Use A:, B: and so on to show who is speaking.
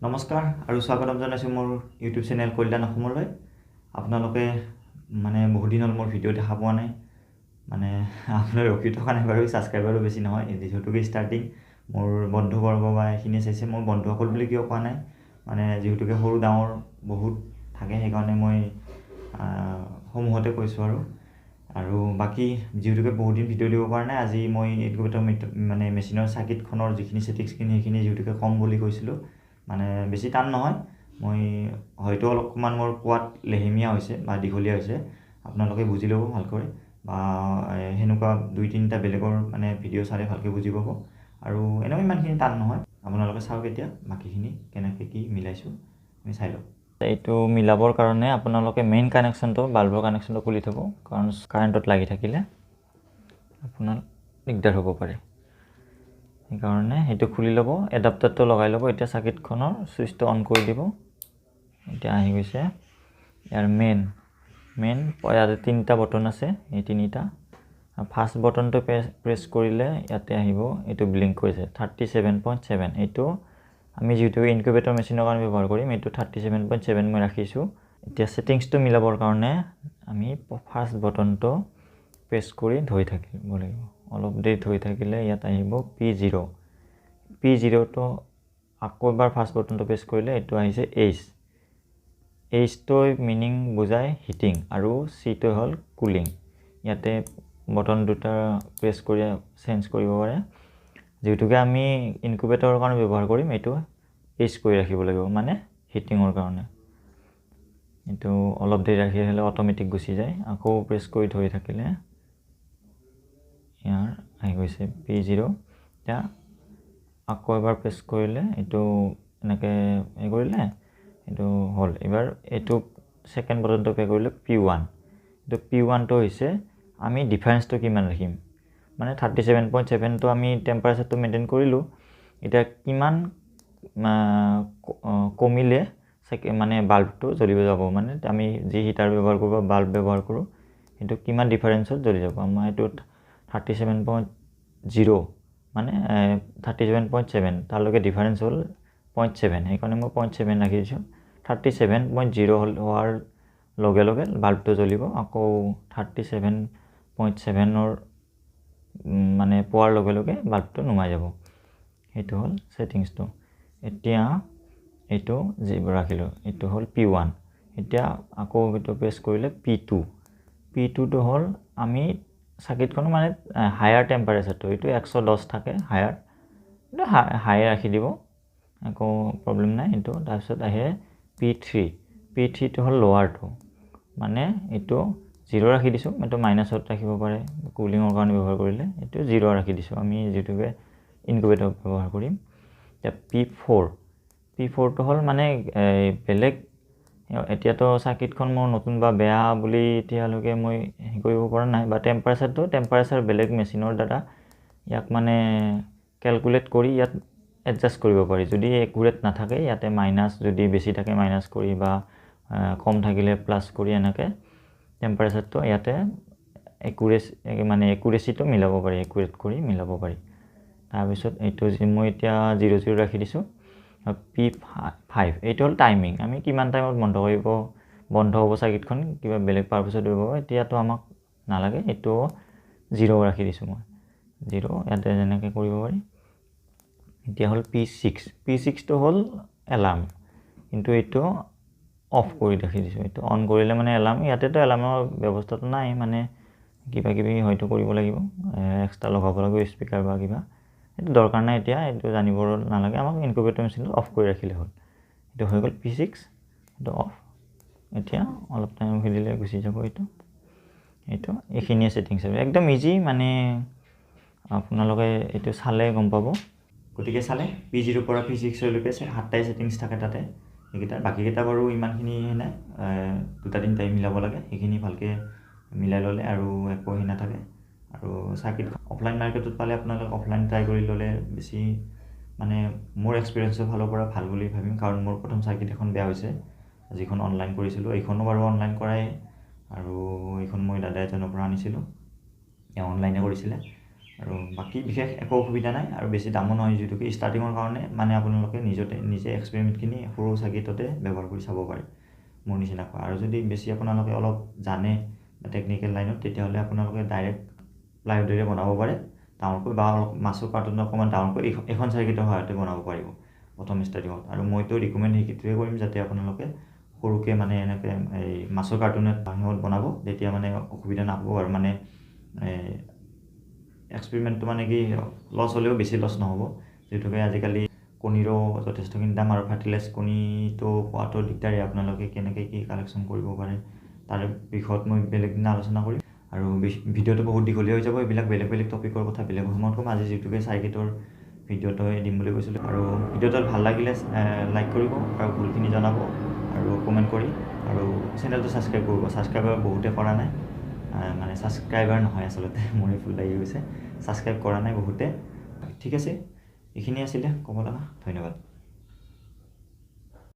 A: নমস্কাৰ আৰু স্বাগতম জনাইছোঁ মোৰ ইউটিউব চেনেল কল্যাণ অসমলৈ। আপোনালোকে মানে বহুত দিন হ'ল মোৰ ভিডিঅ' দেখা পোৱা নাই, মানে আপোনাৰ ৰখি থকা নাই বাৰু, ছাবস্ক্ৰাইবাৰো বেছি নহয় যিহেতুকে ষ্টাৰ্টিং। মোৰ বন্ধুবৰ্গ বা এইখিনিয়ে চাইছে। মই বন্ধুসকল বুলি কিয় কোৱা নাই, মানে যিহেতুকে সৰু ডাঙৰ বহুত থাকে, সেইকাৰণে মই সমূহতে কৈছোঁ। আৰু বাকী যিহেতুকে বহুত দিন ভিডিঅ' দিব পৰা নাই, আজি মই ইনকুবেটৰ মানে মেচিনৰ চাৰ্কিটখনৰ যিখিনি ছেটিংছখিনি সেইখিনি যিহেতুকে ক'ম বুলি কৈছিলোঁ, মানে বেছি টান নহয়। মই হয়তো অলপমান মোৰ কোৱাত লেহেমীয়া হৈছে বা দীঘলীয়া হৈছে, আপোনালোকে বুজি ল'ব ভালকৈ, বা সেনেকুৱা দুই তিনিটা বেলেগৰ মানে ভিডিঅ' চালে ভালকৈ বুজি পাব। আৰু এনেও ইমানখিনি টান নহয়, আপোনালোকে চাওক এতিয়া বাকীখিনি কেনেকৈ কি মিলাইছোঁ আমি চাই লওক। এইটো মিলাবৰ কাৰণে আপোনালোকে মেইন কানেকশ্যনটো, বাল্বৰ কানেকশ্যনটো খুলি থ'ব, কাৰণ কাৰেণ্টত লাগি থাকিলে আপোনাৰ দিগদাৰ হ'ব পাৰে, সেইকাৰণে সেইটো খুলি ল'ব, এডাপ্টাৰটো লগাই ল'ব। এতিয়া চাৰ্কিটখনৰ ছুইচটো অন কৰি দিব। এতিয়া আহি গৈছে ইয়াৰ মেইন মেইন ইয়াতে তিনিটা বটন আছে, এই তিনিটা। ফাৰ্ষ্ট বটনটো প্ৰেছ কৰিলে ইয়াতে আহিব, এইটো ব্লিংক কৰিছে 37.7। এইটো আমি যিহেতু ইনকুবেটৰ মেচিনৰ কাৰণে ব্যৱহাৰ কৰিম, এইটো 37.7 মই ৰাখিছোঁ। এতিয়া ছেটিংছটো মিলাবৰ কাৰণে আমি ফাৰ্ষ্ট বটনটো প্ৰেছ কৰি ধৰি থাকিব লাগিব। অলপ দেৰি ধৰি থাকিলে ইয়াত আহিব পি জিৰ'। পি জিৰ'টো আকৌ এবাৰ ফাৰ্ষ্ট বটনটো প্ৰেছ কৰিলে এইটো আহিছে এইচ। এইচটোৱে মিনিং বুজায় হিটিং আৰু চিটোৱে হ'ল কুলিং। ইয়াতে বটন দুটা প্ৰেছ কৰি চেঞ্জ কৰিব পাৰে। যিহেতুকে আমি ইনকুবেটৰৰ কাৰণে ব্যৱহাৰ কৰিম, এইটো এইচ কৰি ৰাখিব লাগিব, মানে হিটিঙৰ কাৰণে। এইটো অলপ দেৰি ৰাখি আহিলে অট'মেটিক গুচি যায়। আকৌ প্ৰেছ কৰি ধৰি থাকিলে ইয়াৰ আহি গৈছে পি জিৰ'। এতিয়া আকৌ এবাৰ প্ৰেছ কৰিলে এইটো এনেকৈ হেৰি কৰিলে এইটো হ'ল। এইবাৰ এইটো ছেকেণ্ড বটনটো পে কৰিলে পি ওৱান। এইটো পি ওৱানটো হৈছে আমি ডিফাৰেঞ্চটো কিমান ৰাখিম, মানে 37.7টো আমি টেম্পাৰেচাৰটো মেইনটেইন কৰিলোঁ, এতিয়া কিমান কমিলে মানে বাল্বটো জ্বলিব যাব, মানে আমি যি হিটাৰ ব্যৱহাৰ কৰোঁ বা বাল্ব ব্যৱহাৰ কৰোঁ সেইটো কিমান ডিফাৰেঞ্চত জ্বলি যাব। আমাৰ এইটো 37.0 মানে 37.7 তালৈকে ডিফাৰেঞ্চ হ'ল 0.7, সেইকাৰণে মই 0.7 ৰাখি দিছোঁ। 37.0 হ'ল হোৱাৰ লগে লগে বাল্বটো জ্বলিব। আকৌ 37.7ৰ মানে পোৱাৰ লগে লগে বাল্বটো নুমাই যাব। সেইটো হ'ল ছেটিংছটো। এতিয়া এইটো যি ৰাখিলোঁ এইটো হ'ল পি ওৱান। এতিয়া আকৌ এইটো প্ৰেছ কৰিলে পি টু। পি টুটো হ'ল আমি চাৰ্কিটখনো মানে হায়াৰ টেম্পাৰেচাৰটো, এইটো 110 থাকে হায়াৰ, এইটো হাই ৰাখি দিব, একো প্ৰব্লেম নাই এইটো। তাৰপিছত আহে পি থ্ৰী। পি থ্ৰীটো হ'ল লৱাৰটো, মানে এইটো জিৰ' ৰাখি দিছোঁ, এইটো মাইনাছত ৰাখিব পাৰে কুলিঙৰ কাৰণে ব্যৱহাৰ কৰিলে, এইটো জিৰ' ৰাখি দিছোঁ আমি যিটোকে ইনকুবেটৰ ব্যৱহাৰ কৰিম। এতিয়া পি ফ'ৰ, পি ফ'ৰটো হ'ল মানে বেলেগ, এতিয়াতো চাৰ্কিটখন মোৰ নতুন বা বেয়া বুলি এতিয়ালৈকে মই হেৰি কৰিব পৰা নাই, বা টেম্পাৰেচাৰ বেলেগ মেচিনৰ দ্বাৰা ইয়াক মানে কেলকুলেট কৰি ইয়াত এডজাষ্ট কৰিব পাৰি। যদি একুৰেট নাথাকে ইয়াতে মাইনাছ, যদি বেছি থাকে মাইনাছ কৰি বা কম থাকিলে প্লাছ কৰি এনেকৈ টেম্পাৰেচাৰটো ইয়াতে মানে একুৰেচিটো মিলাব পাৰি, একুৰেট কৰি মিলাব পাৰি। তাৰপিছত এইটো যি মই এতিয়া জিৰ' জিৰ' ৰাখি দিছোঁ। পি ফাইভ এইটো হ'ল টাইমিং, আমি কিমান টাইমত বন্ধ কৰিব, বন্ধ হ'ব চাৰ্কিটখন, কিবা বেলেগ পাৰ্পাছত দিব, এতিয়াতো আমাক নালাগে, এইটো জিৰ' ৰাখি দিছোঁ মই, জিৰ' ইয়াতে যেনেকৈ কৰিব পাৰি। এতিয়া হ'ল পি ছিক্স। পি ছিক্সটো হ'ল এলাৰ্ম, কিন্তু এইটো অফ কৰি ৰাখি দিছোঁ। এইটো অন কৰিলে মানে এলাৰ্ম, ইয়াতেতো এলাৰ্মৰ ব্যৱস্থাটো নাই, মানে কিবা কিবি হয়তো কৰিব লাগিব, এক্সট্ৰা লগাব লাগিব স্পীকাৰ বা কিবা, এইটো দৰকাৰ নাই এতিয়া, এইটো জানিব নালাগে আমাক। ইনকুবেটৰ মেচিনটো অফ কৰি ৰাখিলে হ'ল। এইটো হৈ গ'ল পি ছিক্স, এইটো অফ। এতিয়া অলপ টাইম ৰখি দিলে গুচি যাব এইটো। এইটো এইখিনিয়ে ছেটিংছ, একদম ইজি, মানে আপোনালোকে এইটো চালে গম পাব। গতিকে চালে পি জিৰ'ৰ পৰা পি ছিক্সলৈকে 7টাই ছেটিংছ থাকে তাতে, সেইকেইটা। বাকীকেইটা বাৰু ইমানখিনি নাই, দুটা তিনিটাই মিলাব লাগে, সেইখিনি ভালকৈ মিলাই ল'লে আৰু একো হেৰি নাথাকে। আৰু চাৰ্কিট অফলাইন মাৰ্কেটত পালে আপোনালোকে অফলাইন ট্ৰাই কৰি ল'লে বেছি, মানে মোৰ এক্সপিৰিয়েঞ্চৰ ফালৰ পৰা ভাল বুলি ভাবিম, কাৰণ মোৰ প্ৰথম চাৰ্কিট এখন বেয়া হৈছে, যিখন অনলাইন কৰিছিলোঁ, এইখনো বাৰু অনলাইন কৰাই, আৰু এইখন মই দাদা এজনৰ পৰা আনিছিলোঁ, তেওঁ অনলাইনে কৰিছিলে। আৰু বাকী বিশেষ একো অসুবিধা নাই আৰু বেছি দামো নহয়, যিহেতুকে ষ্টাৰ্টিঙৰ কাৰণে মানে আপোনালোকে নিজে এক্সপেৰিমেণ্টখিনি সৰু চাৰ্কিটতে ব্যৱহাৰ কৰি চাব পাৰে মোৰ নিচিনাকৈ। আৰু যদি বেছি আপোনালোকে অলপ জানে টেকনিকেল লাইনত, তেতিয়াহ'লে আপোনালোকে ডাইৰেক্ট প্লাইউডেৰে বনাব পাৰে ডাঙৰকৈ, বা অলপ মাছৰ কাৰ্টুনটো অকণমান ডাঙৰকৈ এইখন চাৰ্কিটৰ সহায়তে বনাব পাৰিব প্ৰথম ষ্টাৰ্টিঙত। আৰু মইতো ৰিকমেণ্ড সেইটোৱে কৰিম যাতে আপোনালোকে সৰুকৈ মানে এনেকৈ এই মাছৰ কাৰ্টুনত সিহঁত বনাব, তেতিয়া মানে অসুবিধা নাপাব আৰু মানে এক্সপেৰিমেণ্টটো মানে কি লছ হ'লেও বেছি লছ নহ'ব, যিহেতুকে আজিকালি কণীৰো যথেষ্টখিনি দাম আৰু ফাৰ্টিলাইজ কণীটো পোৱাটো দিগদাৰেই। আপোনালোকে কেনেকৈ কি কালেকশ্যন কৰিব পাৰে তাৰ বিষয়ত মই বেলেগ দিনা আলোচনা কৰিম। আৰু ভিডিঅ'টো বহুত দীঘলীয়া হৈ যাব, এইবিলাক বেলেগ বেলেগ টপিকৰ কথা বেলেগ সময়ত ক'ম। আজি যিহেতুকে চাৰ্কিটৰ ভিডিঅ'টোৱে দিম বুলি কৈছিলোঁ। আৰু ভিডিঅ'টো ভাল লাগিলে লাইক কৰিব আৰু ভুলখিনি জনাব আৰু কমেণ্ট কৰি, আৰু চেনেলটো ছাবস্ক্ৰাইব কৰিব। ছাবস্ক্ৰাইবাৰ বহুতে কৰা নাই, মানে ছাবস্ক্ৰাইবাৰ নহয় আচলতে, মোৰে ভুল লাগি গৈছে, ছাবস্ক্ৰাইব কৰা নাই বহুতে। ঠিক আছে, এইখিনি আছিলে ক'ব লগা, ধন্যবাদ।